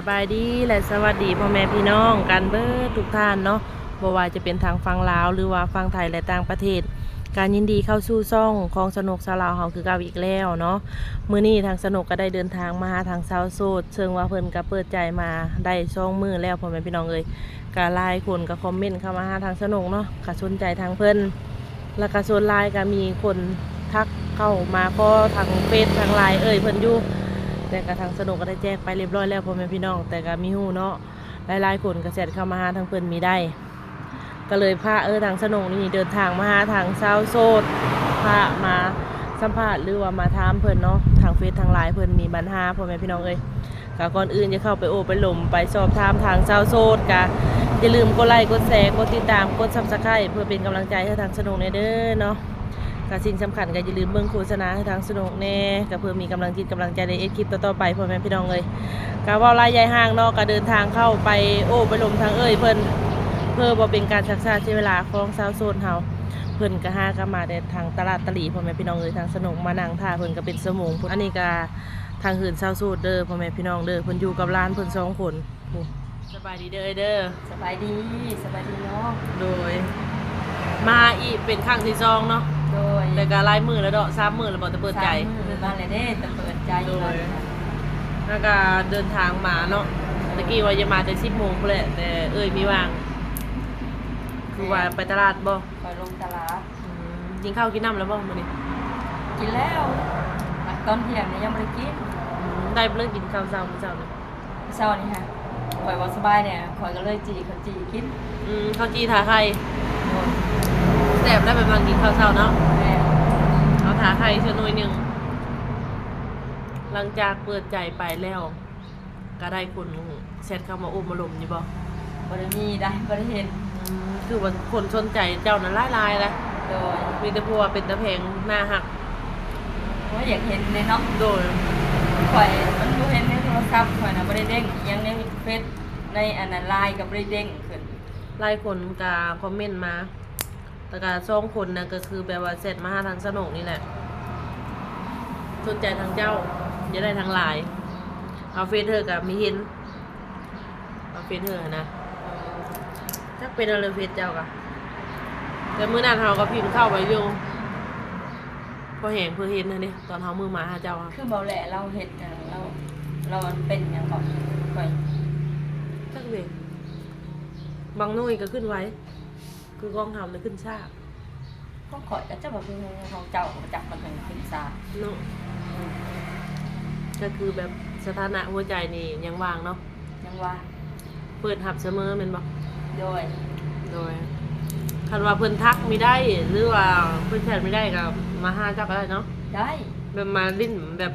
ສະບາຍດີ ແລະ ສະຫວັດດີພໍ່ແມ່ພີ່ນ້ອງກັນເບິດທຸກທ່ານເນາະ, ບໍ່ວ່າຈະເປັນທາງຝັ່ງລາວ ຫຼືວ່າຝັ່ງໄທ ແລະ ຕ່າງປະເທດ, ກະຍິນດີເຂົ້າສູ່ຊ່ອງຂອງສະໜຸກສາວລາວເຮົາຄືເກົ່າອີກແລ້ວເນາະ. ມື້ນີ້ທາງສະໜຸກກໍໄດ້ເດີນທາງມາຫາທາງຊາວໂສດ ເຊິ່ງວ່າເພິ່ນກໍເປີດໃຈມາໄດ້ສອງມື້ແລ້ວ ພໍ່ແມ່ພີ່ນ້ອງເອີຍ. ກະຫຼາຍຄົນກໍຄອມເມັນເຂົ້າມາຫາທາງສະໜຸກເນາະ, ກໍສົນໃຈທາງເພິ່ນ. ແລ້ວກໍສ່ວນຫຼາຍກໍມີຄົນທັກເຂົ້າມາຂໍທາງເຟສທາງໄລນ໌ເອື້ອຍເພິ່ນຢູ່, ແຕ່ກໍທາງສະໜຸກກໍໄດ້ແຈກໄປຮຽບຮ້ອຍແລ້ວ ພໍ່ແມ່ພີ່ນ້ອງ, ແຕ່ກໍມີຮູ້ເນາະ ຫຼາຍໆຄົນກໍແຊັດເຂົ້າມາຫາທາງເພິ່ນມີໄດ້. ກໍເລີຍພາ ເອີ ທາງສະໜຸກນີ້ເດີນທາງມາຫາທາງຊາວໂສດ, ພາມາສຳພາດ ຫຼືວ່າມາຖາມເພິ່ນເນາະ, ທາງເຟສທາງໄລນ໌ເພິ່ນມີບັນຫາ ພໍ່ແມ່ພີ່ນ້ອງເອີຍ. ກະກ່ອນອື່ນຈະເຂົ້າໄປໂອ້ໄປລົມໄປສອບຖາມທາງຊາວໂສດ ກະຢ່າລືມກົດໄລກ໌ ກົດແຊ ກົດຕິດຕາມ ກົດຊັບສະໄຄຣບ໌ ເພື່ອເປັນກຳລັງໃຈໃຫ້ທາງສະໜຸກແດ່ເດີເນາະ. ກະສິ່ງສຳຄັນກະຢ່າລືມເບິ່ງໂຄສະນາໃຫ້ທາງສະໜຸກແດ່ ກະເພື່ອມີກຳລັງຈິດກຳລັງໃຈໃນເຮັດຄລິບຕໍ່ໆໄປ ພໍ່ແມ່ພີ່ນ້ອງເອີຍ. ກະເວົ້າຫຼາຍຢາຍຫ່າງເນາະ, ກະເດີນທາງເຂົ້າໄປໂອ້ໄປລົມທາງເອື້ອຍເພິ່ນ ເພື່ອບໍ່ເປັນການຊັກຊ້າເສຍເວລາຂອງຊາວໂສດເຮົາ. ເພິ່ນກະຫາກັບມາແຕ່ທາງຕະຫຼາດຕະຫຼີ່ ພໍ່ແມ່ພີ່ນ້ອງເອີຍ, ທາງສະໜຸກມານັ່ງຖ້າເພິ່ນກະເປັນຊົ່ວໂມງພຸ້ນ. ອັນນີ້ກະ ທາງເຮືອນຊາວໂສດເດີ ພໍ່ແມ່ພີ່ນ້ອງເດີ, ເພິ່ນຢູ່ກັບຫຼານເພິ່ນສອງຄົນ. ໂອ້ ສະບາຍດີເດີເອື້ອຍເດີ. ສະບາຍດີ ສະບາຍດີນ້ອງ. ໂດຍ ມາອີກເປັນຄັ້ງທີສອງເນາະ. ໂດຍ ແຕ່ກະຫຼາຍມື້ແລ້ວເນາະ, ສາມມື້ແລ້ວບໍ່ ແຕ່ເປີດໃຈ. ສາມມື້ມາແລ້ວເດ້ ແຕ່ເປີດໃຈ. ໂດຍ ແລ້ວກະເດີນທາງມາເນາະ, ຕະກີ້ວ່າຈະມາແຕ່ສິບໂມງພຸ້ນແຫຼະ ແຕ່ເອື້ອຍມີວາງ. ຄືວ່າໄປຕະຫຼາດບໍ່? ຂ້ອຍລົງຕະຫຼາດ. ອືມ ກິນເຂົ້າກິນນ້ຳແລ້ວບໍ່ມື້ນີ້? ກິນແລ້ວ, ຕອນທ່ຽງນີ້ຍັງບໍ່ໄດ້ກິນ. ອືມ ໄດ້ບໍ່ໄດ້ກິນເຂົ້າເຊົ້າມື້ເຊົ້ານີ້? ເຊົ້ານີ້ຫະ ຂ້ອຍບໍ່ສະບາຍແດ່ ຂ້ອຍກໍເລີຍຈີ່ເຂົ້າຈີ່ກິນ. ອືມ ເຂົ້າຈີ່ຖ້າໄຂ່. ໂດຍ ແຊບໄດ໋ ແບບວ່າກິນເຂົ້າເຊົ້າເນາະ. ແມ່ນ ເອົາຖ້າໄຂ່ຊະໜ້ອຍໜຶ່ງ. ຫຼັງຈາກເປີດໃຈໄປແລ້ວ ກໍໄດ້ຄົນແຊັດເຂົ້າມາໂອ້ມາລົມຢູ່ບໍ່? ບໍ່ໄດ້ມີໄດ໋ ບໍ່ໄດ້ເຫັນ. ອືມ ຄືວ່າຄົນສົນໃຈເຈົ້ານັ້ນຫຼາຍໆລະ. ໂດຍ ມີແຕ່ຜູ້ວ່າເປັນຕາແພງ ໜ້າຮັກ. ໂອ້ຍ ຢາກເຫັນເດ້ເນາະ. ໂດຍ ຂ້ອຍມັນບໍ່ເຫັນໃນໂທລະສັບ, ຂ້ອຍນະບໍ່ໄດ້ເດ້ງອີ່ຫຍັງໃນເຟສ ໃນອັນນັ້ນ ໄລນ໌ກໍບໍ່ໄດ້ເດ້ງຂຶ້ນ. ຫຼາຍຄົນກໍຄອມເມັນມາ ແລ້ວກະສອງຄົນນະ ກໍຄືແບບວ່າແຊັດມາຫາທາງສະໜຸກນີ້ແຫຼະ, ສົນໃຈທາງເຈົ້າ ຢາກໄດ້ທາງລາຍ. ເອົາເຟສເຮີກໍມີເຫັນ ເອົາເຟສເຮີຫັ້ນນະ. ຈັກເປັນແນວໃດເຟສເຈົ້າກະ, ແຕ່ມື້ນັ້ນເຮົາກໍພິມເຂົ້າໄປຢູ່ ພໍແຮງເພິ່ນເຫັນຫັ້ນເດ້ ຕອນເຮົາມື້ມາຫາເຈົ້າ. ຄືເບົາແຫຼະລາວເຮັດຫຍັງ ລາວ ລາວເປັນຫຍັງເກາະ? ຂ້ອຍ ຈັກເດ ບາງໜ່ວຍກໍຂຶ້ນໄວ. ຄືຂອງເຮົານີ້ຂຶ້ນຊ້າ. ຂອງຂ້ອຍກໍຈັກວ່າຄືຂອງເຈົ້າ ກໍຈັກມັນຈັ່ງຂຶ້ນຊ້າເນາະ. ອືມ ກໍຄືແບບສະຖານະຫົວໃຈນີ້ຍັງວ່າງເນາະ? ຍັງວ່າງ. ເປີດຮັບສະເໝີແມ່ນບໍ່? ໂດຍ ໂດຍ. ຄັນວ່າເພິ່ນທັກມີໄດ້ ຫຼືວ່າເພິ່ນແຊັດມີໄດ້ ກໍມາຫາເຈົ້າກໍໄດ້ເນາະ? ໄດ້. ແບບມາຫຼິ້ນ ແບບ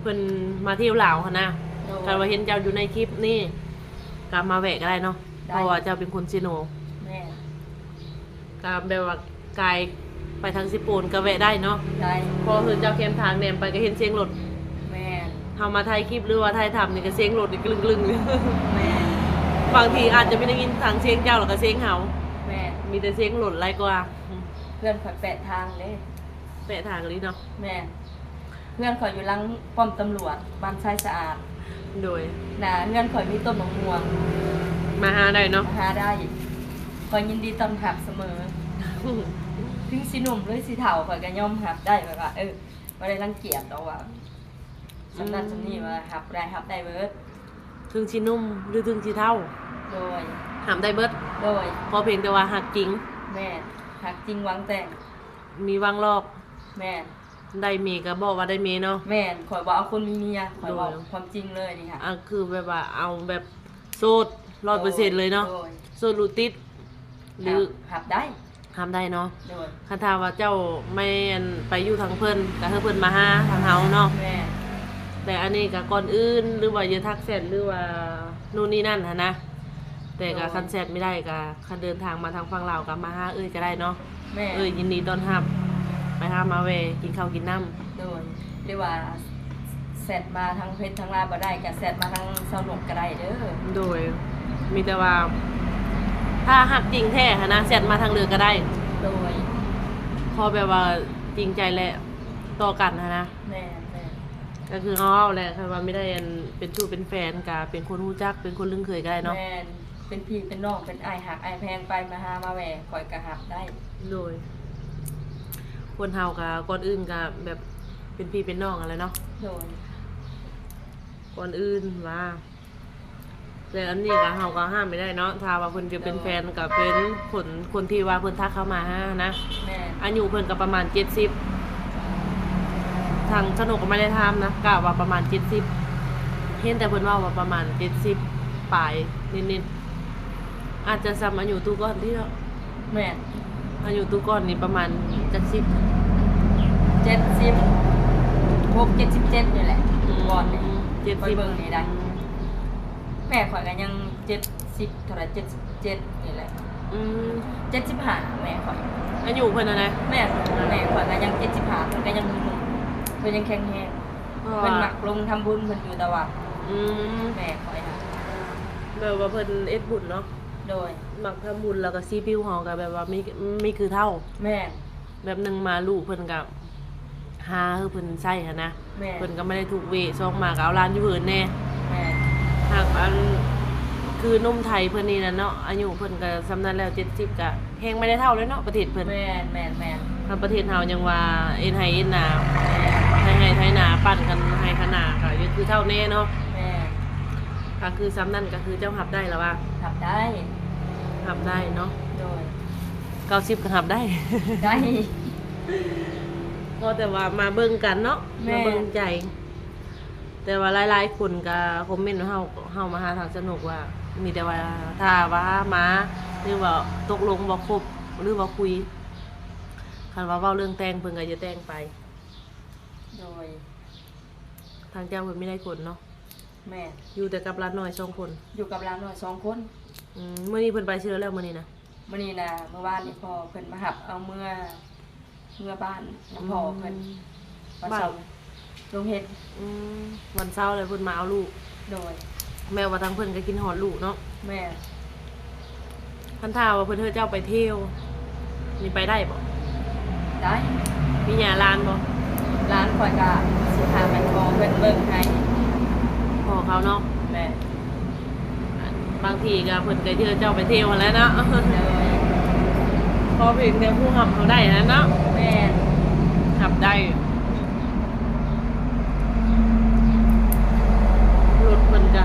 ເພິ່ນມາທ່ຽວລາວຫັ້ນນະ. ໂດຍ. ຄັນວ່າເຫັນເຈົ້າຢູ່ໃນຄລິບນີ້ ກໍມາແວະກໍໄດ້ເນາະ? ໄດ້. ເພາະວ່າເຈົ້າເປັນຄົນເຊໂນ. ແມ່ນ. ກໍແບບວ່າກາຍໄປທາງເຊໂປນກໍແວະໄດ້ເນາະ? ໄດ້. ເພາະເຮືອນເຈົ້າແຄມທາງ ແນມໄປກໍເຫັນສຽງລົດ. ແມ່ນ. ເຮົາມາຖ່າຍຄລິບ ຫຼືວ່າຖ່າຍທຳນີ້ກໍສຽງລົດນີ້ກຶ້ງໆ. ແມ່ນ. ບາງທີອາດຈະໄປໄດ້ຍິນທັງສຽງເຈົ້າ ແລ້ວກໍສຽງເຮົາ. ແມ່ນ. ມີແຕ່ສຽງລົດຫຼາຍກວ່າ. ເຮືອນຂ້ອຍແປະທາງເດ້. ແປະທາງອີ່ຫຼີເນາະ? ແມ່ນ. ເຮືອນຂ້ອຍຢູ່ຫຼັງປ້ອມຕຳຫຼວດ ບ້ານຊາຍສະອາດ. ໂດຍ. ໜ້າເຮືອນຂ້ອຍມີຕົ້ນໝາກມ່ວງ. ມາຫາໄດ້ເນາະ? ມາຫາໄດ້. ຂ້ອຍຍິນດີຕ້ອນຮັບສະເໝີ. ເຖິງຊິໜຸ່ມ ຫຼື ຊິເຖົ້າ ຂ້ອຍກໍຍອມຮັບໄດ້. ແບບວ່າ ເອີ ບໍ່ໄດ້ລັງກຽດດອກວ່າ ອືມ ສ່ຳນັ້ນສ່ຳນີ້ ວ່າຮັບໄດ້ ຮັບໄດ້ເບິດ. ເຖິງຊິໜຸ່ມ ຫຼື ເຖິງຊິເຖົ້າ? ໂດຍ. ຮັບໄດ້ເບິດ? ໂດຍ. ຂໍພຽງແຕ່ວ່າຮັກຈິງ? ແມ່ນ. ຮັກຈິງຫວັງແຕ່ງ. ມີຫວັງຫຼອກ? ແມ່ນ. ໄດ້ເມຍກໍບອກວ່າໄດ້ເມຍເນາະ? ແມ່ນ. ຂ້ອຍບໍ່ເອົາຄົນມີເມຍ. ຂ້ອຍເວົ້າ ໂດຍ ຄວາມຈິງເລີຍນີ້ຫະ. ອ່າ ຄືແບບວ່າເອົາແບບໂສດຮ້ອຍເປີເຊັນເລີຍເນາະ? ໂດຍ. ໂສດລູດຕິດ ຫຼື ຮັບໄດ້? ຮັບໄດ້ເນາະ? ໂດຍ. ຄັນຖ້າວ່າເຈົ້າແມ່ນໄປຢູ່ທາງເພິ່ນ ກໍໃຫ້ເພິ່ນມາຫາທາງເຮົາເນາະ? ແມ່ນ. ແຕ່ອັນນີ້ກໍກ່ອນອື່ນ ຫຼືວ່າຢ່າທັກແຊັດ ຫຼືວ່າໂນ່ນນີ້ນັ້ນຫັ້ນນະ. ແຕ່ກໍ ໂດຍ ຄັນແຊັດມີໄດ້ ກໍຄັນເດີນທາງມາທາງຝັ່ງລາວ ກໍມາຫາເອື້ອຍກໍໄດ້ເນາະ? ແມ່ນ. ເອື້ອຍຍິນດີຕ້ອນຮັບ ໄປຫາມາແວ່ກິນເຂົ້າກິນນ້ຳ. ໂດຍ. ຫຼືວ່າແຊັດມາທາງເຟສທາງລາຍນ໌ບໍ່ໄດ້ ກໍແຊັດມາທາງສາວນົກກໍໄດ້ເດີ. ໂດຍ. ມີແຕ່ວ່າຖ້າຮັກຈິງແທ້ຫັ້ນນະ ແຊັດມາທາງເລີກກໍໄດ້. ໂດຍ. ຂໍແບບວ່າຈິງໃຈແຫຼະຕໍ່ກັນຫັ້ນນະ. ແມ່ນໆ. ກ ກໍຄືເຮົາເວົ້າແຫຼະ ຄັນວ່າມີໄດ້ອັນເປັນຊູ້ເປັນແຟນ ກໍເປັນຄົນຮູ້ຈັກ ເປັນຄົນລຶ້ງເຄີຍກໍໄດ້ເນາະ. ແມ່ນ ເປັນພີ່ເປັນນ້ອງ ເປັນອ້າຍຮັກອ້າຍແພງ ໄປມາຫາມາແວ່ ຂ້ອຍກໍຮັບໄດ້. ໂດຍ ຄົນເຮົາກໍ ກ່ອນອື່ນກໍແບບເປັນພີ່ເປັນນ້ອງຫັ້ນແຫຼະເນາະ. ໂດຍ ກ່ອນອື່ນວ່າ ແຕ່ອັນນີ້ກໍ ເຮົາກໍຫ້າມບໍ່ໄດ້ເນາະ ຖ້າວ່າເພິ່ນຈະເປັນແຟນກໍເປັນຄົນ ຄົນທີ່ວ່າເພິ່ນທັກເຂົ້າມາຫານະ. ແມ່ນ ອາຍຸເພິ່ນກໍປະມານເຈັດສິບ ທາງຊະໂນກກໍບໍ່ໄດ້ຖາມນະ ກະວ່າປະມານເຈັດສິບ ເຫັນແຕ່ເພິ່ນເວົ້າວ່າປະມານເຈັດສິບປາຍນິດໆ ອາດຈະສ່ຳອາຍຸຕູ້ກ່ອນຕິເນາະ. ແມ່ນ ອາຍຸຕູ້ກ່ອນນີ້ປະມານຈັກສິບ? ເຈັດສິບຫົກ ເຈັດສິບເຈັດນີ້ແຫຼະ ອືມ ກ່ອນນີ້ ເຈັດສິບ ຂ້ອຍເບິ່ງນີ້ໄດ້ ແມ່ຂ້ອຍກໍຍັງເຈັດສິບເທົ່າໃດ ເຈັດສິບເຈັດນີ້ແຫຼະ. ອືມ ເຈັດສິບຫ້າແມ່ຂ້ອຍ ອາຍຸເພິ່ນຫັ້ນນະ. ແມ່ນ ແມ່ຂ້ອຍກໍຍັງເຈັດສິບຫ້າ ເພິ່ນກໍຍັງໜຸ່ມ ເພິ່ນຍັງແຂງແຮງ ເພິ່ນມັກລົງທຳບຸນເພິ່ນຢູ່ຕະວັດ. ອືມ ແມ່ຂ້ອຍຫັ້ນ ແບບວ່າເພິ່ນເຮັດບຸນເນາະ. ໂດຍ ມັກທຳບຸນ ແລ້ວກໍສີຜິວເຮົາກໍແບບວ່າມີ ມີຄືເຖົ້າ. ແມ່ນ ແບບໜຶ່ງມາລູກເພິ່ນກໍຫາໃຫ້ເພິ່ນໃຊ້ຫັ້ນນະ. ແມ່ນ ເພິ່ນກໍບໍ່ໄດ້ທຸກເວ ສອງມາກໍເອົາຫຼານຢູ່ເຮືອນແດ່. ແມ່ນ ຫາກອັນ ຄືໜຸ່ມໄທເພິ່ນນີ້ນະເນາະ ອາຍຸເພິ່ນກໍສ່ຳນັ້ນແລ້ວ ເຈັດສິບ ກໍແຮງບໍ່ໄດ້ເຖົ້າແລ້ວເນາະ ປະເທດເພິ່ນ. ແມ່ນ ແມ່ນ ແມ່ນ ຄັນປະເທດເຮົາຍັງວ່າເຮັດໄຮ່ເຮັດນາ ໄຖໄຮ່ໄຖນາ ປັ່ນຄັນໄຮ່ຄັນນາ ກໍຍັງຄືເຖົ້າແດ່ເນາະ. ແມ່ນ ກໍຄືສ່ຳນັ້ນກໍຄືເຈົ້າຮັບໄດ້ລະວ່າ? ຮັບໄດ້ ຮັບໄດ້ເນາະ. ໂດຍ ເກົ້າສິບກໍຮັບໄດ້ ໄດ້ ພໍແຕ່ວ່າມາເບິ່ງກັນເນາະ. ແມ່ນ ມາເບິ່ງໃຈ ແຕ່ວ່າຫຼາຍໆຄົນກໍຄອມເມັນເຮົາ ເຮົາມາຫາທາງສະໜຸກວ່າ ມີແຕ່ວ່າຖ້າວ່າມາ ຫຼືວ່າຕົກລົງບໍ່ຄົບ ຫຼືວ່າຄຸຍ ຄັນວ່າເວົ້າເລື່ອງແຕ່ງ ເພິ່ນກໍຈະແຕ່ງໄປ. ໂດຍ ທາງເຈົ້າເພິ່ນມີຫຼາຍຄົນເນາະ. ແມ່ນ ຢູ່ແຕ່ກັບຫຼານນ້ອຍສອງຄົນ. ຢູ່ກັບຫຼານນ້ອຍສອງຄົນ. ອືມ ມື້ນີ້ເພິ່ນໄປຊື່ແລ້ວ ມື້ນີ້ນະ? ມື້ນີ້ນະ ມື້ວານນີ້ພໍ່ເພິ່ນມາຮັບເອົາເມືອ ເມືອບ້ານນຳພໍ່ເພິ່ນ ອືມ ວັນເສົາ ບ້ານ ໂຮງເຮັດ. ອືມ ວັນເສົາແລ້ວເພິ່ນມາເອົາລູກ. ໂດຍ ແມ່ນວ່າທາງເພິ່ນກໍຄິດຮອດລູກເນາະ. ແມ່ນ ຄັນຖ້າວ່າເພິ່ນເອີ້ນເຈົ້າໄປທ່ຽວນີ້ ໄປໄດ້ບໍ່? ໄດ້. ມີຍາຫຼານບໍ່? ຫຼານຂ້ອຍກະຊິພາໄປຂໍເພິ່ນເບິ່ງໃຫ້ ຂໍເຂົາເນາະ. ແມ່ນ ບາງທີກະເພິ່ນກະເອີ້ນເຈົ້າໄປທ່ຽວຫັ້ນແຫຼະເນາະ. ໂດຍ ຂໍພຽງແຕ່ຜູ້ຮັບເຮົາໄດ້ຫັ້ນເນາະ. ແມ່ນ ຮັບໄດ້. ລົດເພິ່ນກະ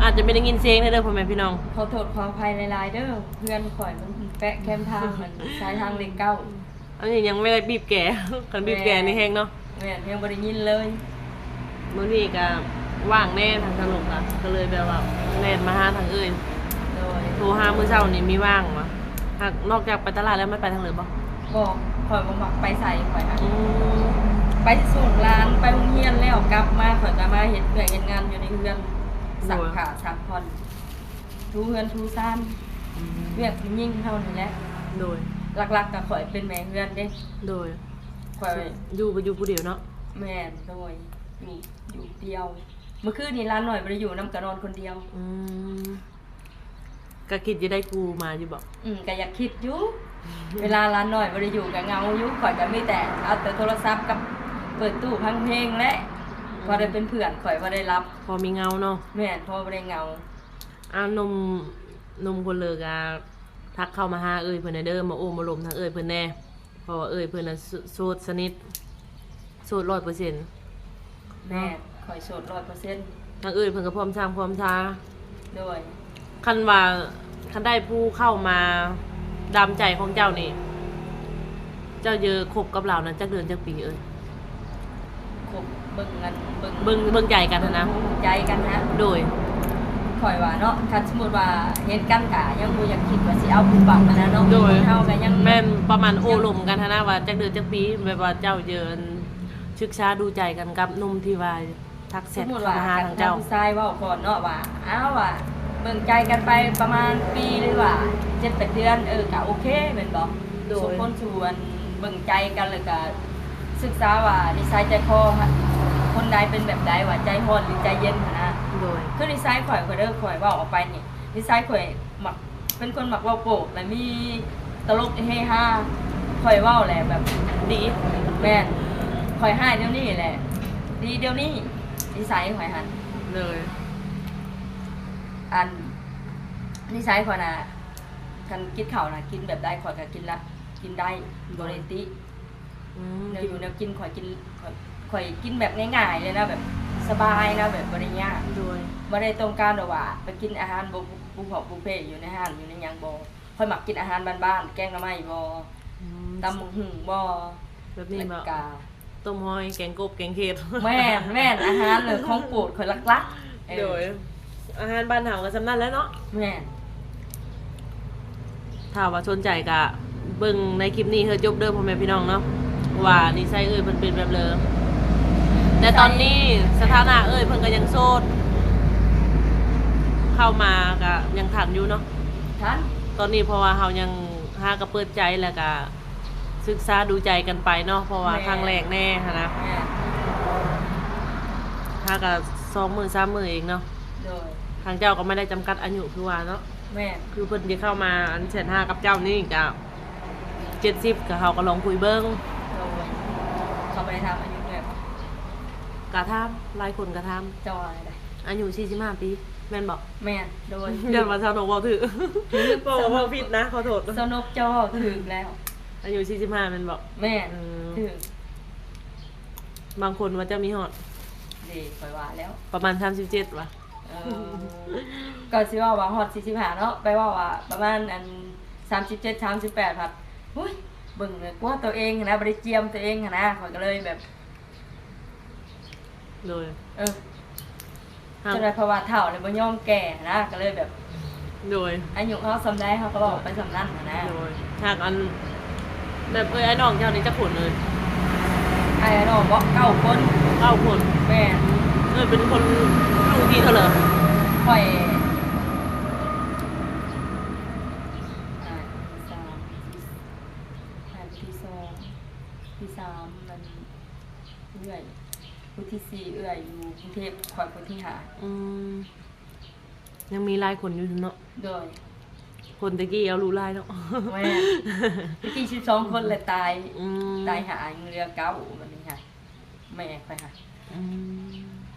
ອາດຈະບໍ່ໄດ້ຍິນສຽງເດີ ພໍ່ແມ່ພີ່ນ້ອງ. ຂໍໂທດຂໍອະໄພຫຼາຍໆເດີ. ເຮືອນຂ້ອຍມັນແປະແຄມທາງ ມັນສາຍທາງເລກເກົ້າ. ອັນນີ້ຍັງບໍ່ໄດ້ບີບແກ ຄັນບີບແກນີ້ແຮງເນາະ. ແມ່ນ ຍັງບໍ່ໄດ້ຍິນເລີຍ. ມື້ນີ້ກະວ່າງແດ່ ທາງສະໜຸກກະ ກະເລີຍແບບວ່າແລ່ນມາຫາທາງເອື້ອຍ. ໂດຍ ໂທຫາມື້ເຊົ້ານີ້ມີວ່າງບໍ່? ຫາກນອກຈາກໄປຕະຫຼາດແລ້ວ ມັນໄປທາງເດີບໍ່? ບໍ່ ຂ້ອຍບໍ່ມັກໄປໃສ ຂ້ອຍຫັ້ນ. ອືມ ໄປສົ່ງຫຼານໄປໂຮງຮຽນແລ້ວກັບມາ ຂ້ອຍກະມາເຮັດວຽກເຮັດງານຢູ່ໃນເຮືອນ ໂດຍ ຊັກຜ້າຊັກຜ່ອນ ຖູເຮືອນຖູຊານ. ອືມ ວຽກຜູ້ຍິງເຮົານີ້ແຫຼະ. ໂດຍ ຫຼັກໆກະຂ້ອຍເປັນແມ່ເຮືອນເດ້. ໂດຍ ຂ້ອຍຢູ່ ຢູ່ຜູ້ດຽວເນາະ. ແມ່ນ ໂດຍ ຢູ່ ຢູ່ດຽວ. ມື້ຄືນນີ້ຫຼານນ້ອຍບໍ່ໄດ້ຢູ່ນຳ ກະນອນຄົນດຽວ. ອືມ ກະຄິດຢູ່ໄດ້ກູ້ມາຢູ່ບໍ່? ອືມ ກະຢາກຄິດຢູ່ ເວລາຫຼານນ້ອຍບໍ່ໄດ້ຢູ່ກະເຫງົາຢູ່. ຂ້ອຍກະມີແຕ່ເອົາແຕ່ໂທລະສັບກັບເປີດຕູ້ຟັງເພງແຫຼະ. ອືມ ພໍໄດ້ເປັນເພື່ອນ ຂ້ອຍບໍ່ໄດ້ຫຼັບ ພໍມີເຫງົາເນາະ. ແມ່ນ ພໍບໍ່ໄດ້ເຫງົາ. ອາ ໜຸ່ມ ໜຸ່ມຄົນເລີກະທັກເຂົ້າມາຫາເອື້ອຍເພິ່ນແດ່ເດີ ມາໂອ້ມາລົມທາງເອື້ອຍເພິ່ນແດ່ ເພາະວ່າເອື້ອຍເພິ່ນນະ ໂສ ໂສດສະໜິດ ໂສດຮ້ອຍເປີເຊັນ. ແມ່ນ ຂ້ອຍໂສດຮ້ອຍເປີເຊັນ. ທາງເອື້ອຍເພິ່ນກໍພ້ອມສ້າງພ້ອມຊາ. ໂດຍ ຄັນວ່າ ຄັນໄດ້ຜູ້ເຂົ້າມາດາມໃຈຂອງເຈົ້ານີ້ ເຈົ້າເຢີຄົບກັບລາວນັ້ນຈັກເດືອນຈັກປີເອີຍ? ຄົບເບິ່ງອັນ ເບິ່ງ ເບິ່ງ ເບິ່ງໃຈກັນຫັ້ນນະ ເບິ່ງໃຈກັນນະ. ໂດຍ ຂ້ອຍວ່າເນາະ ຄັນສົມມຸດວ່າເຫັນກັນກະຍັງບໍ່ຢາກຄິດວ່າຊິເອົາປຸບປັບຫັ້ນນະເນາະ. ໂດຍ ຄົນເຮົາກະຍັງ ແມ່ນ ປະມານໂອ້ລົມກັນຫັ້ນນະ ວ່າຈັກເດືອນຈັກປີ ແບບວ່າເຈົ້າເຢີ ສຶກສາດູໃຈກັນກັບໜຸ່ມທີ່ວ່າ ທັກແຊັດເຂົ້າມາຫາທາງເຈົ້າ. ສົມມຸດວ່າຄັນຜູ້ຊາຍເວົ້າກ່ອນເນາະວ່າ ອ້າວ ວ່າເບິ່ງໃຈກັນໄປປະມານປີ ຫຼືວ່າເຈັດແປດເດືອນ ເອີ ກະໂອເຄແມ່ນບໍ່? ໂດຍ ສົມຜົນສູ່ອັນເບິ່ງໃຈກັນ ແລ້ວກະສຶກສາວ່ານິໄສໃຈຄໍ ຄົນໃດເປັນແບບໃດ ວ່າໃຈຮ້ອນ ຫຼື ໃຈເຢັນຫັ້ນນະ. ໂດຍ ຄືນິໄສຂ້ອຍ ຂ້ອຍເດີ ຂ້ອຍເວົ້າອອກໄປນີ້ ນິໄສຂ້ອຍມັກ ເປັນຄົນມັກເວົ້າໂປກ ແລະ ມີຕະຫຼົກເຮຮາ. ຂ້ອຍເວົ້າແຫຼະແບບດີ ແມ່ນ ຂ້ອຍຮ້າຍແນວນີ້ແຫຼະ. ດີດຽວນີ້ ນິໄສຂ້ອຍຫັ້ນ ໂດຍ ອັນ ນິໄສຂ້ອຍນະ ຄັນກິນເຂົ້ານະ ກິນແບບໃດຂ້ອຍກໍກິນລະ ກິນໄດ້ ໂດຍ ບໍ່ໄດ້ຕິ. ອືມ ແນວຢູ່ແນວກິນຂ້ອຍກິນ ຂ້ອຍ ຂ້ອຍກິນແບບງ່າຍໆເລີຍນະ ແບບສະບາຍນະ ແບບບໍ່ໄດ້ຍາກ ໂດຍ ບໍ່ໄດ້ຕ້ອງການແບບວ່າໄປກິນອາຫານບຸ ບຸເພຢູ່ໃນຮ້ານ ຢູ່ໃນຫຍັງບໍ່. ຂ້ອຍມັກກິນອາຫານບ້ານໆ ແກງໜໍ່ໄມ້ບໍ່ ອືມ ຕຳບັກຫຸ່ງບໍ່ ແບບນີ້ບໍ່ ແລ້ວກະ ຕົ້ມຫອຍ ແກງກົບ ແກງເຂດ ແມ່ນໆ ອາຫານເລີຍ ຂອງໂປດຂ້ອຍຫຼັກໆ ເອີ ໂດຍ ອາຫານບ້ານເຮົາກໍສ່ຳນັ້ນແຫຼະເນາະ ແມ່ນ. ຖ້າວ່າສົນໃຈກໍເບິ່ງໃນຄລິບນີ້ໃຫ້ຈົບເດີພໍ່ແມ່ພີ່ນ້ອງເນາະ ວ່ານິໄສເອື້ອຍເພິ່ນເປັນແບບໃດ ແຕ່ຕອນນີ້ສະຖານະເອື້ອຍເພິ່ນກໍຍັງໂສດ ເຂົ້າມາກໍຍັງທັນຢູ່ເນາະ ທັນ ຕອນນີ້ ເພາະວ່າເຮົາຍັງຫາກໍເປີດໃຈ ແລ້ວກໍສຶກສາດູໃຈກັນໄປເນາະ ເພາະວ່າ ແມ່ນ ຄັ້ງແລກແນ່ຫັ້ນນະ ແມ່ນ ຫາກໍສອງມື້ສາມມື້ເອງເນາະ ໂດຍ ທາງເຈົ້າກໍບໍ່ໄດ້ຈຳກັດອາຍຸຄືວ່າເນາະ ແມ່ນ ຄືເພິ່ນຊິເຂົ້າມາອັນແສນຫ້າກັບເຈົ້ານີ້ກໍເຈັດສິບ ກໍເຮົາກໍລອງຄຸຍເບິ່ງ ໂດຍ ເຂົາບໍ່ໄດ້ຖາມອາຍຸເອື້ອຍບໍ່ ກໍຖາມ ຫຼາຍຄົນກໍຖາມ ເຈົ້າວ່າໃດ ອາຍຸສີ່ສິບຫ້າປີ ແມ່ນບໍ່ ແມ່ນ ໂດຍ ຢ້ານວ່າຊາວນົກເວົ້າຖືກ ຖືກ ເວົ້າ ເວົ້າຜິດນະ ຂໍໂທດ ຊາວນົກເຈົ້າເວົ້າຖືກແລ້ວ ອາຍຸສີ່ສິບຫ້າແມ່ນບໍ່ ແມ່ນ ອືມ ຖືກ ບາງຄົນວ່າເຈົ້າມີຮອດ ເດ້ ຂ້ອຍວ່າແລ້ວ ປະມານສາມສິບເຈັດຫວາ ເອີ ກໍຊິເວົ້າວ່າຮອດສີ່ສິບຫ້າເນາະ ໄປເວົ້າວ່າປະມານອັນສາມສິບເຈັດ ສາມສິບແປດ ພັດ ອຸ້ຍ ເບິ່ງແລ້ວກົວໂຕເອງຫັ້ນນະ ບໍ່ໄດ້ຈຽມໂຕເອງຫັ້ນນະ ຂ້ອຍກໍເລີຍແບບ ໂດຍ ເອີ ເຮົາ ຈັ່ງໃດ ເພາະວ່າເຖົ້າແລ້ວບໍ່ຍອມແກ່ນະ ກໍເລີຍແບບ ໂດຍ ອາຍຸເຮົາສ່ຳໃດ ເຮົາກໍເວົ້າໄປສ່ຳນັ້ນນະ ໂດຍ ຫາກອັນ ແບບເອື້ອຍອ້າຍນ້ອງເຈົ້ານີ້ຈັກຄົນເອີຍ ອ້າຍນ້ອງເບາະ ເກົ້າຄົນ ເກົ້າຄົນ ແມ່ນ ເອື້ອຍເປັນຄົນລູກທີເທົ່າໃດ ຂ້ອຍ ອ້າຍຄົນທີສາມ ອ້າຍຄົນທີສອງ ທີສາມ ມັນ ເອື້ອຍ ຜູ້ທີສີ່ ເອື້ອຍຢູ່ກຸງເທບ ຂ້ອຍຜູ້ທີຫ້າ ອືມ ຍັງມີຫຼາຍຄົນຢູ່ເນາະ ໂດຍ ຄົນແຕ່ກີ້ເອົາລູກຫຼາຍເນາະ ແມ່ນ ແຕ່ກີ້ສິບສອງຄົນແລ້ວຕາຍ ອືມ ຕາຍຫ້າ ຍັງເຫຼືອເກົ້າ ບັດນີ້ຫາ ແມ່ຂ້ອຍຫາ ອືມ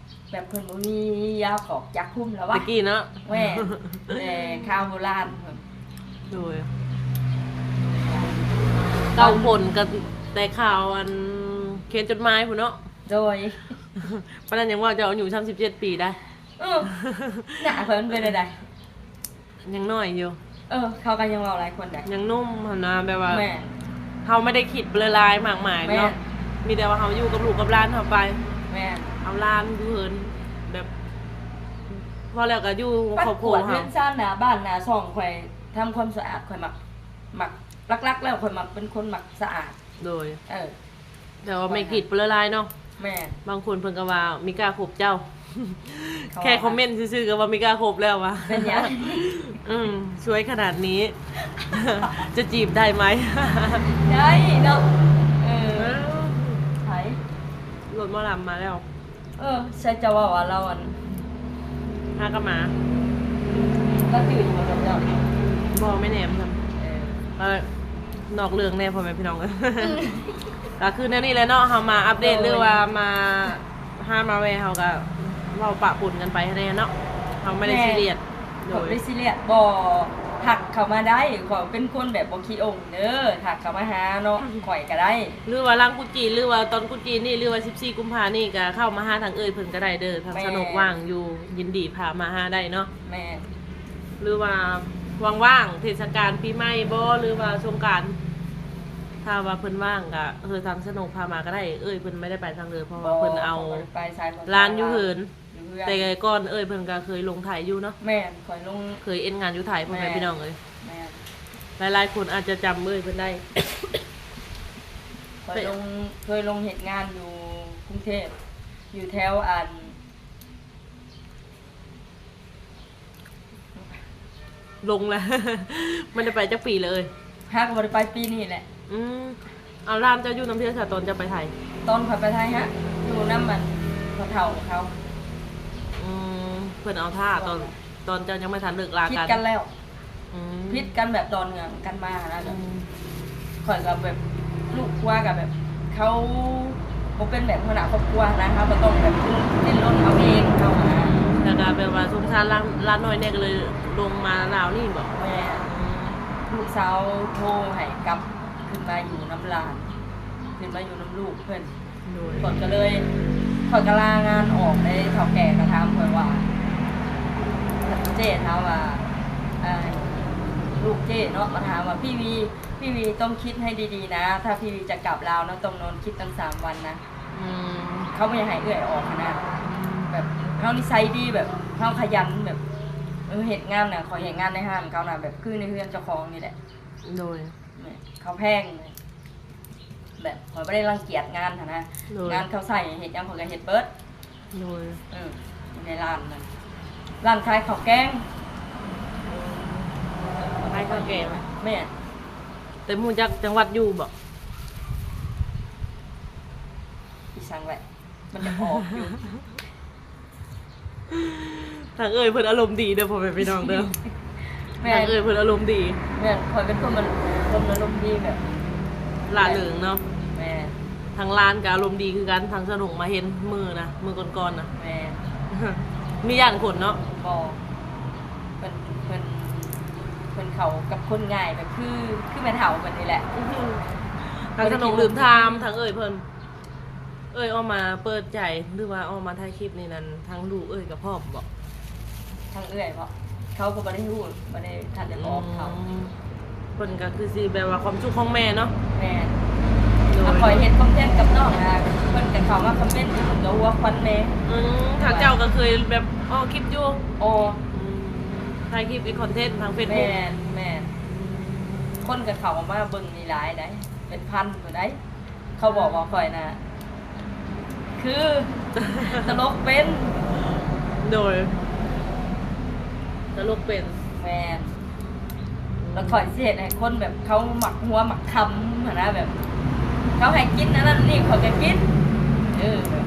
ແບບເພິ່ນບໍ່ມີຢາຟອກຢາຄຸມແລ້ວວະ ແຕ່ກີ້ເນາະ ແມ່ນ ແຕ່ຂ່າວໂບລານ ໂດຍ ເກົ້າຄົນກໍແຕ່ຂ່າວອັນຂຽນຈົດໝາຍພຸ້ນເນາະ ໂດຍ ປານນັ້ນຍັງວ່າເຈົ້າອາຍຸສາມສິບເຈັດປີໄດ໋ ເອີ ໜ້າເພິ່ນເປັນແນວໃດ ຍັງນ້ອຍຢູ່ ເອີ ເຂົາກໍຍັງເວົ້າຫຼາຍຄົນໄດ໋ ຍັງໜຸ່ມຫັ້ນນະ ແບບວ່າ ແມ່ນ ເຮົາບໍ່ໄດ້ຄິດຫຼາຍໆມາກມາຍເນາະ ແມ່ນ ມີແຕ່ວ່າເຮົາຢູ່ກັບລູກກັບຫຼານເຮົາໄປ ແມ່ນ ເອົາຫຼານຢູ່ເຮືອນ ແບບ ພໍແລ້ວກໍຢູ່ຄອບຄົວເຮົາ ເຮືອນຊານໜ້າບ້ານໜ້າຊ່ອງ ຂ້ອຍທຳຄວາມສະອາດ ຂ້ອຍມັກ ມັກ ຫຼັກໆແລ້ວຂ້ອຍມັກເປັນຄົນມັກສະອາດ ໂດຍ ເອີ ແຕ່ວ່າແມ່ກຣີດໄປຫຼາຍໆເນາະ ແມ່ນ ບາງຄົນເພິ່ນກໍວ່າມີກ້າຄົບເຈົ້າ ເຂົາວ່າ ແຄ່ຄອມເມັນຊື່ໆກໍວ່າມີກ້າຄົບແລ້ວວ່າ ເປັນຫຍັງ ອືມ ສວຍຂະໜາດນີ້ ຈະຈີບໄດ້ໄໝ ໄດ້ເນາະ ເອີ ເອີ ໃຜ ລົດໝໍລຳມາແລ້ວ. ເອີ ໃຊ່ເຈົ້າເວົ້າວ່າລາວອັນ ຫາກັບໝາ ລາວຈື່ຢູ່ບໍ່ກັບເຈົ້າ? ບໍ່ ແມ່ແນມຊັ້ນ ເອີ ກໍນອກເລື່ອງແດ່ພໍ່ແມ່ພີ່ນ້ອງເອີຍ ອືມ ກໍຄືແນວນີ້ແຫຼະເນາະ ເຮົາມາອັບເດດ ໂດຍ ຫຼືວ່າມາ ຫາມາແວ່ ເຮົາກໍເວົ້າປະປົນກັນໄປຫັ້ນແຫຼະເນາະ ເຮົາບໍ່ໄດ້ ແມ່ນ ຊີຣຽສ ໂດຍ ບໍ່ໄດ້ຊີຣຽສ ບໍ່ ທັກເຂົ້າມາໄດ້ ຂ້ອຍເປັນຄົນແບບບໍ່ຂີ້ອົງເດີ ທັກເຂົ້າມາຫາເນາະ ຂ້ອຍກໍໄດ້ ຫຼືວ່າຫຼັງກຸດຈີນ ຫຼືວ່າຕອນກຸດຈີນນີ້ ຫຼືວ່າສິບສີ່ກຸມພານີ້ ກໍເຂົ້າມາຫາທາງເອື້ອຍເພິ່ນກໍໄດ້ເດີ ທາງ ແມ່ນ ຊາວນົກວ່າງຢູ່ ຍິນດີພາມາຫາໄດ້ເນາະ ແມ່ນ ຫຼືວ່າວ່າງໆ ເທດສະການປີໃໝ່ບໍ ຫຼືວ່າສົງການ ຖ້າວ່າເພິ່ນວ່າງກໍ ເອີ ທາງຊາວນົກພາມາກໍໄດ້ ເອື້ອຍເພິ່ນບໍ່ໄດ້ໄປທາງເດີ ເພາະວ່າ ບໍ່ ເພິ່ນເອົາ ເຂົາບໍ່ໄດ້ໄປໃສ ຫຼານຢູ່ເຮືອນ ຢູ່ເຮືອນ ແຕ່ກ່ອນເອື້ອຍເພິ່ນກໍເຄີຍລົງໄຖຢູ່ເນາະ ແມ່ນ ຂ້ອຍລົງ ເຄີຍເຮັດງານຢູ່ໄທ ພໍ່ແມ່ ແມ່ນ ພີ່ນ້ອງເອີຍ ແມ່ນ ຫຼາຍໆຄົນອາດຈະຈຳເອື້ອຍເພິ່ນໄດ້ ຂ້ອຍລົງ ເຄີຍລົງເຮັດງານຢູ່ກຸງເທບ ຢູ່ແຖວອັນ ລົງແລ້ວ ມັນໄດ້ໄປຈັກປີແລ້ວເອີຍ? ຫາກໍບໍ່ໄດ້ໄປປີນີ້ແຫຼະ ອືມ ເອົາ ຫຼານເຈົ້າຢູ່ນຳເທື່ອຊະ ຕອນເຈົ້າໄປໄທ? ຕອນຂ້ອຍໄປໄທຫະ ຢູ່ນຳອັນພໍ່ເຖົ້າເຂົາ ອືມ ເພິ່ນເອົາຖ້າຕອນ ຕອນເຈົ້າຍັງບໍ່ທັນເລີກລາກັນ ຜິດກັນແລ້ວ ອືມ ຜິດກັນແບບຕໍ່ເນື່ອງກັນມາຫັ້ນນະ ແບບ ອືມ ຂ້ອຍກໍແບບລູກຄົວກໍແບບ ເຂົາ ບໍ່ເປັນແບບຫົວໜ້າຄອບຄົວນະ ເຮົາກໍຕ້ອງແບບດີ້ນລົນເອົາເອງເຮົາຫັ້ນນະ. ແລ້ວກໍແບບວ່າສົງສານຫຼານ ຫຼານນ້ອຍແດ່ ກໍເລີຍລົງມາລາວນີ້ບໍ? ແມ່ນ. ອືມ ລູກສາວໂທໃຫ້ກັບຂຶ້ນມາຢູ່ນຳຫຼານ ຂຶ້ນມາຢູ່ນຳລູກເພິ່ນ. ໂດຍ. ຂ້ອຍກໍເລີຍ ຂ້ອຍກໍລາງານອອກເດ້ ເຖົ້າແກ່ກໍຖາມຂ້ອຍວ່າ ເຈ້ຖາມວ່າ ອ່າ ລູກເຈ້ເນາະ ກໍຖາມວ່າ ພີ່ວີ ພີ່ວີຕ້ອງຄິດໃຫ້ດີໆນະ ຖ້າພີ່ວີຈະກັບລາວນະ ຕ້ອງນອນຄິດຕັ້ງສາມວັນນະ. ອືມ ເຂົາບໍ່ຢາກໃຫ້ເອື້ອຍອອກຫັ້ນນະ ແບບເຮົານິໄສດີ ແບບເຮົາຂະຫຍັນ ແບບ ເອີ ເຮັດງານນະ ຂ້ອຍເຮັດງານໃນຮ້ານເຂົານະ ແບບຄືໃນເຮືອນເຈົ້າຂອງນີ້ແຫຼະ. ໂດຍ. ແມ່ນ ເຂົາແພງ ແບບຂ້ອຍບໍ່ໄດ້ລັງກຽດງານຫັ້ນນະ. ໂດຍ. ງານເຂົາໃສ່ເຮັດຫຍັງຂ້ອຍກໍເຮັດເບິດ. ໂດຍ. ເອີ ຢູ່ໃນຮ້ານນັ້ນ ຮ້ານຂາຍເຂົ້າແກງ. ຂາຍເຂົ້າແກງ. ແມ່ນ. ແຕ່ຮູ້ຈັກຈັງຫວັດຢູ່ບໍ? ອີສັງແຫຼະ ມັນຈະອອກຢູ່. ທາງເອື້ອຍເພິ່ນອາລົມດີເດີ ພໍ່ແມ່ພີ່ນ້ອງເດີ. ແມ່ນ. ທາງເອື້ອຍເພິ່ນອາລົມດີ. ແມ່ນ. ຂ້ອຍເປັນຄົນມັນ ຄົນອາລົມດີແບບ ລ່າເລີງເນາະ. ແມ່ນ. ທາງຫຼານກໍອາລົມດີຄືກັນ ທາງສະໜົງມາເຫັນມື້ນະ ມື້ກ່ອນໆນະ. ແມ່ນ. ມີຢ້ານຄົນເນາະ? ບໍ່. ເພິ່ນ ເພິ່ນ ເພິ່ນເຂົ້າກັບຄົນງ່າຍ ແບບຄື ຄືແມ່ເຖົ້າເພິ່ນນີ້ແຫຼະ. ທາງສະໜົງລືມຖາມທາງເອື້ອຍເພິ່ນ ເອື້ອຍອອກມາເປີດໃຈ ຫຼືວ່າອອກມາຖ່າຍຄລິບນີ້ນັ້ນ ທາງລູກເອື້ອຍກໍພ້ອມບໍ? ທາງເອື້ອຍບໍ? ເຂົາກໍບໍ່ໄດ້ຮູ້ ບໍ່ໄດ້ທັນໄດ້ບອກເຂົາ. ອືມ ເພິ່ນກໍຄືຊິແບບວ່າຄວາມສຸກຂອງແມ່ເນາະ. ແມ່ນ. ໂດຍ. ຂ້ອຍເຮັດຄອນເທັນກັບນ້ອງນະ ເພິ່ນກໍເຂົ້າມາຄອມເມັນ ເພິ່ນກໍຫົວຄວັນແມ່. ອືມ ທາງເຈົ້າກໍເຄີຍແບບອອກຄລິບຢູ່? ອອກ. ອືມ ຖ່າຍຄລິບເຮັດຄອນເທັນທາງເຟສບຸກ. ແມ່ນ ແມ່ນ. ຄົນກໍເຂົ້າມາເບິ່ງນີ້ຫຼາຍໃດ ເປັນພັນພຸ້ນໃດ. ເຂົາບອກວ່າຂ້ອຍນະ ຄືຕະຫຼົກເປັນ. ໂດຍ. ຕະຫຼົກເປັນ. ແມ່ນ. ແລ້ວຂ້ອຍຊິເຮັດໃຫ້ຄົນແບບເຂົາມັກຫົວມັກຄຳຫັ້ນນະ ແບບເຂົາໃຫ້ກິນອັນນັ້ນນີ້ ຂ້ອຍກໍກິນ. ເອີ ແບບ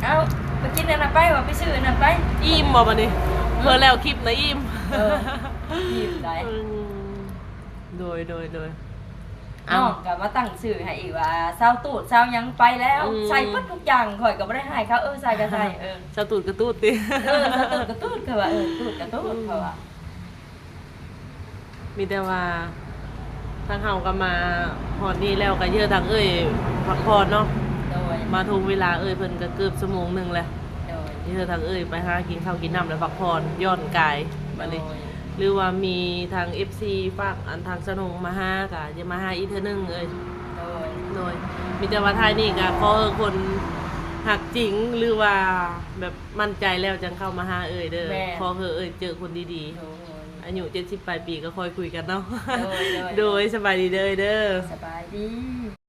ເອົາ ໄປກິນອັນນັ້ນໄປ ວ່າໄປຊື້ອັນນັ້ນໄປ. ອີ່ມບໍ່ບັດນີ້? ເພິ່ນແລ້ວຄລິບນະ ອີ່ມ. ເອີ ອີ່ມໄດ໋. ອືມ ໂດຍ ໂດຍ ໂດຍ. ເອົ້າ ນ້ອງກໍມາຕັ້ງຊື່ໃຫ້ອີກວ່າ ສາວຕູດ ສາວຫຍັງໄປແລ້ວ. ອືມ ໃສ່ເບິດທຸກຢ່າງ ຂ້ອຍກໍບໍ່ໄດ້ຮ້າຍເຂົາ. ເອີ ໃສ່ກໍໃສ່. ເອີ ສາວຕູດກໍຕູດຕິ. ເອີ ສາວຕູດກໍຕູດ ຂ້ອຍວ່າ. ເອີ ຕູດກໍຕູດ ຂ້ອຍວ່າ. ອືມ ມີແຕ່ວ່າທາງເຮົາກໍມາຮອດນີ້ແລ້ວ ກໍເຍືອທາງເອື້ອຍພັກຜ່ອນເນາະ. ໂດຍ. ມາທົ່ງເວລາເອື້ອຍເພິ່ນກໍເກືອບຊົ່ວໂມງໜຶ່ງແລ້ວ. ໂດຍ. ເຍືອທາງເອື້ອຍໄປຫາກິນເຂົ້າກິນນ້ຳ ແລ້ວພັກຜ່ອນຢ່ອນກາຍບັດນີ້. ໂດຍ. ຫຼືວ່າມີທາງເອັຟຊີຝາກອັນທາງສະໜົງມາຫາ ກະຈະມາຫາອີກເທື່ອໜຶ່ງເອີຍ. ໂດຍ. ໂດຍ. ມີແຕ່ວ່າທ້າຍນີ້ກະຂໍໃຫ້ຄົນຮັກຈິງ ຫຼືວ່າແບບໝັ້ນໃຈແລ້ວຈັ່ງເຂົ້າມາຫາເອີຍເດີ. ແມ່ນ. ຂໍໃຫ້ເອີຍເຈີຄົນດີໆ. ໂດຍ. ອາຍຸເຈັດສິບປາຍປີກໍຄ່ອຍຄຸຍກັນເນາະ. ໂດຍ ໂດຍ. ໂດຍ. ສະບາຍດີເດີ ເອີຍເດີ. ສະບາຍດີ.